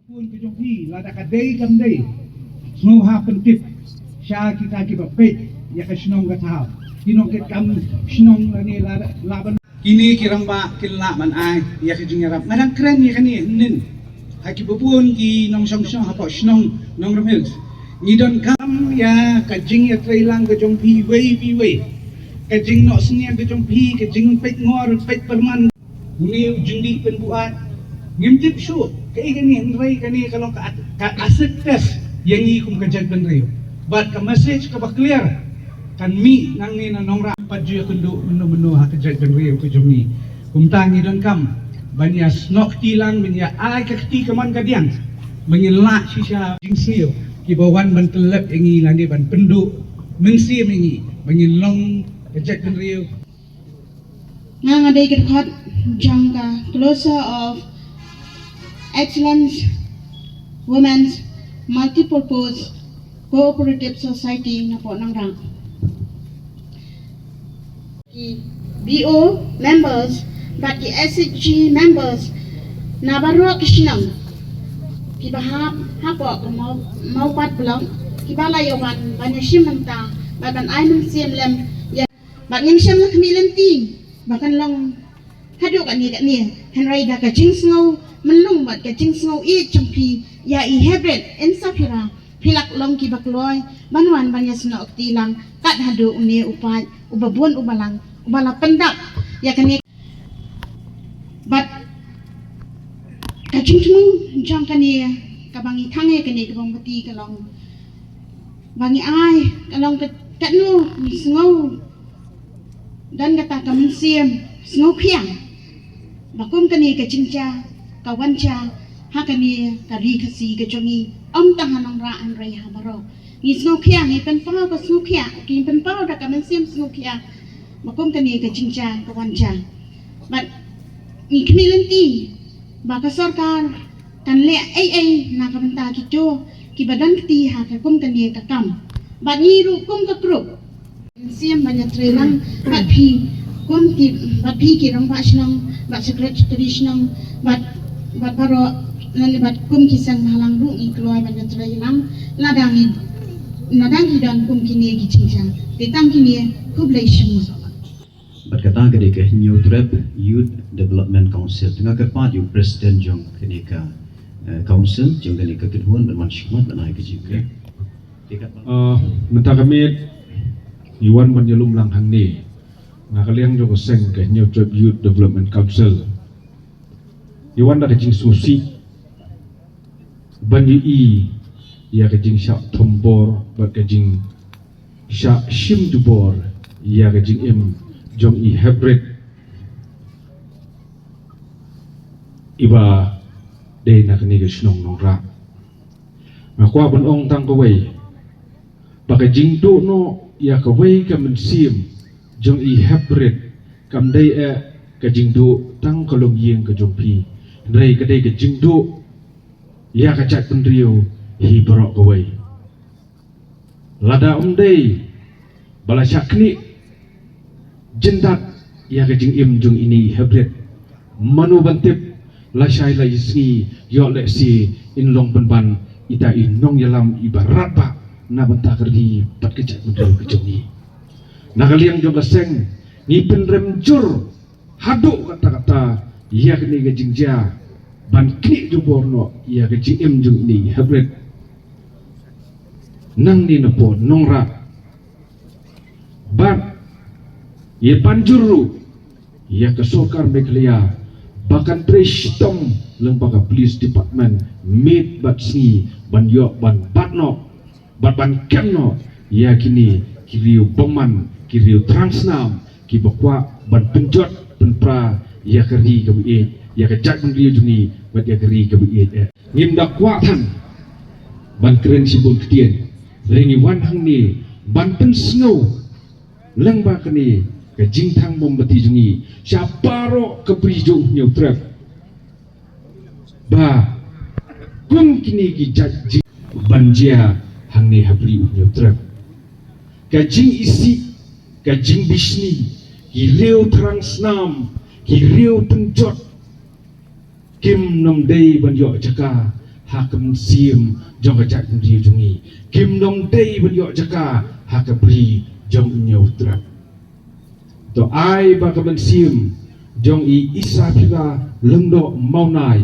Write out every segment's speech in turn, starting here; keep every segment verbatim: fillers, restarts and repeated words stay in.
Bun ka jong phi, lada ka dei kam dei, sngewbha pyntip sha kita kiba peit ïa ka shnong ka thaw, ki nongtrei kam shnong lane la, la ban. Kine ki rangbah kin lah ban ai ïa ka jingïarap. Nga dang kren ïa kane hynnin ha kiba bun ki nongshong shnong hapoh shnong Nongrum Hills. Ngi donkam ïa ka jingïatreilang ka jong phi iwei pa iwei, ka jingnoh synñiang ka jong phi, ka jingpeit ngor peit pyrman. Une u jingdih pynbuaid, ngim tip shuh kaei kane, hynrei kane ka long ka, ka acid test ïa ngi kum ka jaitbynriew. Bad ka message kaba clear kan mih nangne na Nongrah. Pat ju ïakynduh mynno mynno ha ka jaitbynriew ka jong ngi. Kumta ngi donkam ban ïasnoh kti lang, ban ïa ai ka kti kamon kadiang, ban ïa lah shisha jingsniew kiba wan ban tyllep ïa ngi lane ban pynduh mynsiem ïa ngi ba ngin long ka jaitbynriew. Nga nga dei ka dkhot jong ka Closure of Excellence Women's Multipurpose Cooperative Society napoh Nongrah. Ki B O members bad ki S H G members na baroh ki shnong kiba hap hapoh ka Mau-, Mawpat Block, kiba la ïa wan ban ïa shim bynta bad ban ai mynsiem lem ïa. Bad ngin shim la khmih lynti ba kan long haduh katne katne, hynrei da ka jingsngew myllung bad ka jingsngew ïeit jong phi ïa i Hebret Insaphira, phi lah long kiba kloi ban wan ban ïasnoh kti lang kat haduh une u paid uba bun uba lang uba la pyndap ïa kane. Bad ka jingthmu jong kane kaba ngi khang ïa kane ka bong bati ka long ba ngi ai ka long ka, katno ngi sngew don kata ka mynsiem sngewkhia ba kum kane ka jingjia ka wan jia ha kane ka ri Khasi ka jong ngi, ym tang ha Nongrah hynrei ha baroh. Ngi sngewkhia, ngi pynpaw ka sngewkhia, ngi pynpaw da ka mynsiem sngewkhia ba kum kane ka jingjia ka wan jia. Bad ngi khmih lynti ba ka sorkar kan leh ei ei na ka bynta kito kiba don kti ha ka kum kane ka kam. Bad ngi ruh kum ka group mynsiem ban ïatreilang bad phi kum ki, bad phi ki rangbah shnong bad secretary shnong bad, bad baroh lane bad kum ki seng bhalang ruh ngi kloi ban ïatreilang lada ngi, lada ngi don kum kine ki jingjia. Te tang kine, khublei shibun. Bad kata ka dei ka Hynñiewtrep Youth Development Council. Te nga kyrpad ïa u president jong kane ka, eh, council, jong kane ka kynhun, ban wan shakhmat ban ai ka jingkren. Te katba, ah, mynta ka miet ngi wan ban ïalum lang hangne na ka liang jong ka seng ka Hynñiewtrep Youth Development Council. Ngi wan da ka jingsngewsih ban ïohi ïa ka jingshah thombor bad ka jingshah shim jubor ïa ka jingim jong i Hebret iba dei na kane ka shnong Nongrah. Nga kwah ban ong tang kawei ba ka jingduh noh ïa kawei ka mynsiem jong i Hebret kam dei eh ka jingduh tang ka longïing ka jong phi, hynrei ka dei ka jingduh ïa ka jaitbynriew hi baroh kawei. Lada ym dei ba la shah knieh jyndat ïa ka jingim jong ine i Hebret, mano ban tip, lashai lai sngi ïoh lehse in long pynban ita i nongïalam iba radbah na bynta ka ri bad ka jaitbynriew ka jong ngi. Na ka liang jong ka seng ngi pynrem jur haduh katta katta ïa kane ka jingjia ban knieh jubor noh ïa ka jingim jong ine i Hebret nangne napoh Nongrah. Bad ïa ban jur ruh ïa ka sorkar Meghalaya ba kan trei shitom lyngba ka police department miet bad sngi ban ïoh ban bat noh bad ban kem noh ïa kine ki riew bymman, ki riew thrang snam kiba kwah ban pynjot pynpra ïa ka ri kaba ïeit, ïa ka jaitbynriew jong ngi bad ïa ka ri kaba ïeit eh. Ngim da kwah than ban kren shibun ktien, hynrei ngi wan hangne ban pynsngew lyngba kane ka jingthang mombati jong ngi sha baroh ka bri jong u Hynñiewtrep ba kum kine ki jait jing ban jia hangne ha bri u Hynñiewtrep. Ka jingisih, ka jingbishni, ki riew thrang snam, ki riew pynjot kim nym dei ban ïoh jaka Ha ka mynsiem jong ka jaitbynriew jong ngi, kim nang dei ban ïoh jaka ha ka bri jong u Hynñiewtrep. To ai ba ka mynsiem jong i Isapira Lyngdoh Mawnai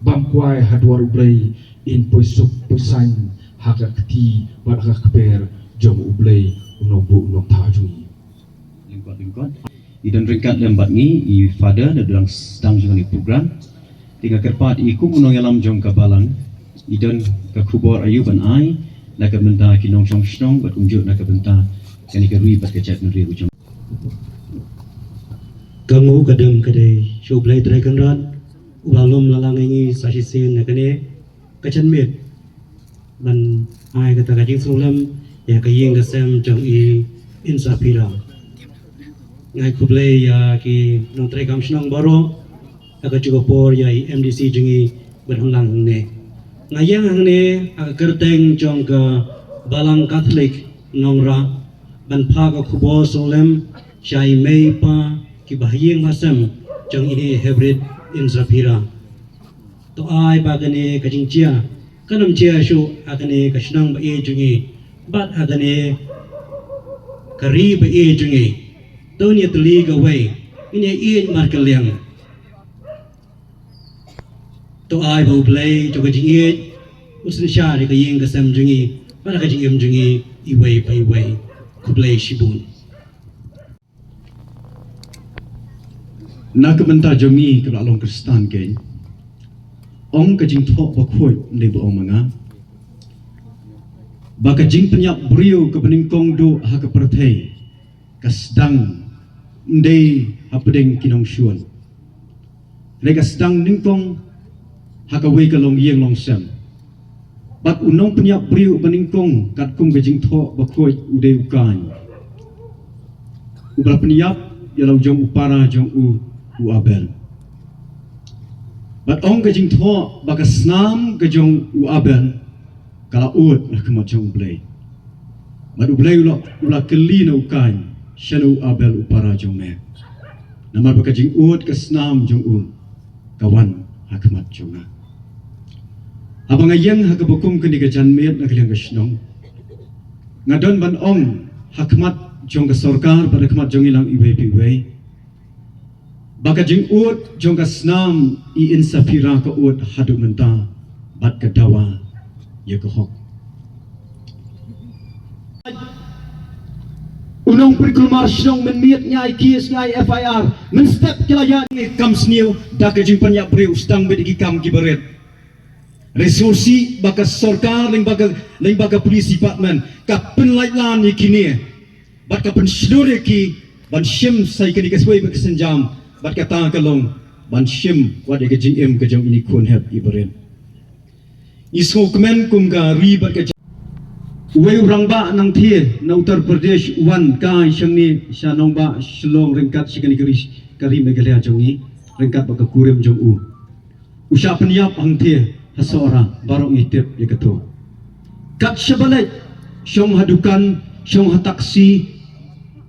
bam kwai ha dwar U Blei, in poi suk poi saiñ ha ka kti bad ha ka kper jong U Blei, u Nongbuh Nongthaw jong ngi. Lyngkot lyngkot. I don ryngkat lem bad ngi i Father na dang sdang jong i program. Te nga kyrpad i kum u nongïalam jong ka balang, i don ka khubor aïu ban ai na ka bynta ki nongshong shnong bad kumjuh na ka bynta kane ka ri bad ka jaitbynriew jong. Ka nguh ka dem ka dei sha U Blei Trai Kynrad, uba lum la lang ïa ngi sa shisien na kane ka janmiet ban ai kata ka jingsngewlem ïa ka ïing ka sem jong i Insapira. Nga ai khublei ïa ki nongtrei kam shnong baroh, ha kajuh ka por ïa i M D C jong ngi ban wan lang hangne. Nga ïeng hangne ha ka kyrteng jong ka Balang Katholik Nongrah ban phah ka khubor sngewlem sha i mei i pa, ki bahaïing bahasem jong ine i hybrid Insapira. To ai ba kane ka jingjia kan ym jia shuh ha kane ka shnong ba ïeit jong ngi bad ha kane ka ri ba ïeit jong ngi. To ngin ïatylli kawei, ngin ïaieit markylliang. To ai ba U Blei jong ka jingïeit un synshar ïa ka ïing ka sem jong ngi bad ka jingim jong ngi iwei pa iwei. Khublei shibun. Na ka bynta jong ngi kiba la long Khristan kein, ong ka Jingthoh Bakhuid, ym dei ba ong ma nga, ba ka jingpynïap briew kaba nyngkong duh ha ka pyrthei ka sdang ym dei hapdeng ki nongshun. Hynrei ka sdang nyngkong ha kawei ka longïing longsem. Bad u nongpynïap briew uba nyngkong katkum ka Jingthoh Bakhuid u dei u Kain, uba la pynïap ïa la u jong u para jong u, u Abel. Bad ong ka Jingthoh ba ka snam ka jong u Abel ka la ud ha khmat jong U Blei. Bad U Blei u la, u la kylli na u Kain, shano u Abel u para jong me? Namar ba ka jingud ka snam jong u ka wan ha khmat jong nga. Haba nga ïeng ha kaba kum kane ka janmiet na ka liang ka shnong, nga don ban ong ha khmat jong ka sorkar bad ha khmat jong ngi lang iwei pa iwei, ba ka jingud jong ka snam i Insapira ka ud haduh mynta bad ka dawa ïa ka hok. U nongpynkulmar shnong mynmiet nga ai case, nga ai F I R, mynstep ki la ïaid. Kam sniew da ka jingpynïap briew, sdang beit ïa ki kam kiba rit. Resource ba ka sorkar lyngba ka, lyngba ka police department ka pynlait lan ïa kine bad ka pynshlur ïa ki ban shim sa ïa kane ka swai bad ka sienjam, bad kata ka long ban shim wat ïa ka jingim ka jong ine i khun hep iba rit. Ngi sngewkmen kum ka ri bad ka ja-, uwei u rangbah nangthie na Uttar Pradesh u wan kai shangne sha nongbah Shillong ryngkat sha kane ka ri, ka ri Meghalaya jong ngi, ryngkat bad ka kurim jong u. U shah pynïap hangthie ha Sohra, baroh ngi tip ïa kato. Kat shaba leit, shong ha dukan, shong ha taxi,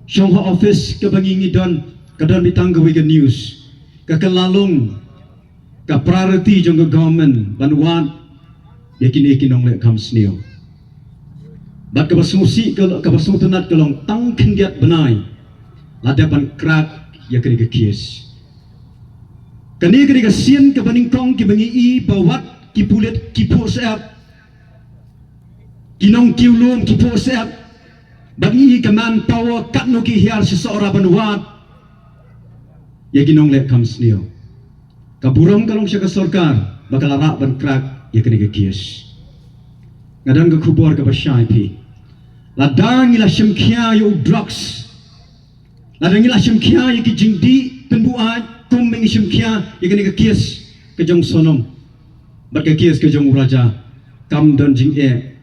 shong ha office kaba ngi ngi don, ka don beit tang kawei ka news. Ka kylla long ka priority jong ka government ban wad ïa kine ki nongleh kam sniew. Bad kaba sngewsih ka, kaba sngewtynnat ka long tang khyndiat bnai la dep ban crack ïa kane ka case. Kane, kane ka sien kaba nyngkong kiba ngi i ba wat ki pulit ki phuh syep, ki nongkiew lum ki phuh syep, bad ngi i ka manpower katno ki hiar sha Sohra ban wad ïa ki nongleh kam sniew. Ka burom ka long sha ka sorkar ba ka la rah ban crack ïa kane ka case. Nga don ka khubor kaba shai phi. Lada ngi la shim khia ïa u drugs, lada ngi la shim khia ïa ki jingdih pynbuaid kum ba ngi shim khia ïa kane ka case ka jong Sonam bad ka case ka jong u Raja, kam don jingeh,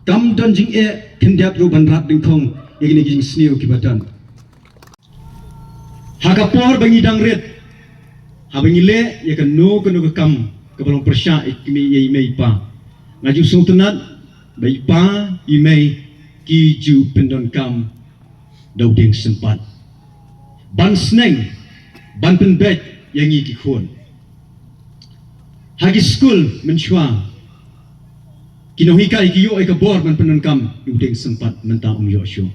kam don jingeh khyndiat ruh ban rat dyngkhong ïa kine ki jingsniew kiba don. Ha ka por ba ngi dang rit, haba ngi leh ïa kano kano ka kam kaba long pyrshah ïa i mei, ïa i mei i pa, nga ju sngewtynnat ba i pa i mei ki ju pyndonkam da u dieng sympat ban sneng, ban pynbeit ïa ngi ki khun. Ha ki skul mynshuwa, ki nonghikai ki ïoh ïa ka bor ban pyndonkam ïa u dieng sympat, mynta ym ïoh shuh.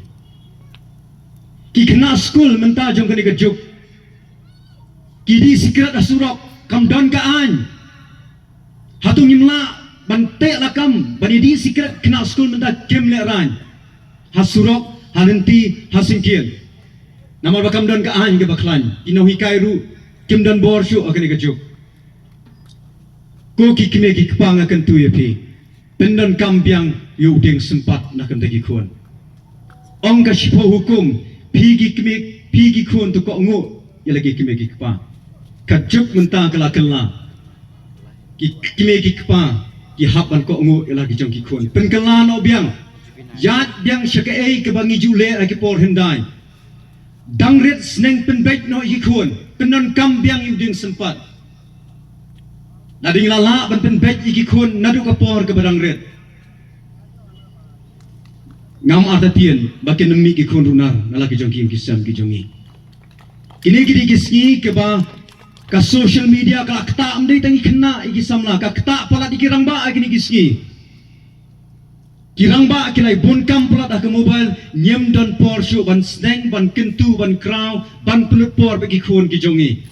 Ki khynnah skul mynta jong kane ka juk ki die sikret ha surok, kam don ka aiñ. Hato ngim lah ban teh lakam ban ïa die sikret? Khynnah skul mynta kim lehraiñ ha surok, ha lynti, ha syngkien, namar ba kam don ka aiñ kaba khlaiñ. Ki nonghikai ruh kim don bor shuh ha kane ka juk. Ko ki kmie ki kpa, nga kyntu ïa phi, pyndonkam biang ïa u dieng sympat na ka bynta ki khun. Ong ka shiphew hukum, phi ki kmie, phi ki khun to kohnguh ïa la ki kmie ki kpa. Ka juk mynta ka la kylla, ki kmie ki kpa ki hap ban kohnguh ïa la ki jong ki khun. Pynkylla noh biang, ïaid biang sha kaei kaba ngi ju leh ha ki por hyndai. Dang rit sneng pynbeit noh ïa ki khun, pyndonkam biang ïa u dieng sympat. Lada ngi la lah ban pynbeit ïa ki khun naduh ka por kaba dang rit, ngam artatien ba kin ym mih ki khun runar na la ki jong ki ïing ki sem ki jong ngi. Kine ki dei ki sngi kiba ka social media ka la ktah, ym dei tang ïa ki khynnah, ïa ki samla, ka ktah palat ïa ki rangbah ha kine ki sngi. Ki rangbah ki la ïa bun kam palat ha ka mobile, ngim don por shuh ban sneng, ban kyntu, ban kraw, ban pynlut por bad ki khun ki jong ngi.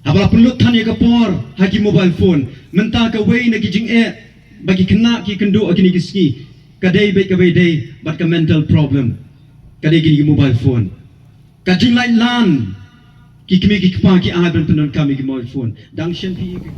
Haba la pynlut than ïa ka por ha ki mobile phone, mynta kawei na ki jingeh ba ki khynnah ki kynduh ha kine ki sngi, ka dei beit kaba ïadei bad ka mental problem, ka dei kine ki mobile phone. Ka jinglait lan, ki kmie ki kpa ki ai ban pyndonkam ïa ki mobile phone. Dang shen phi ïa ki.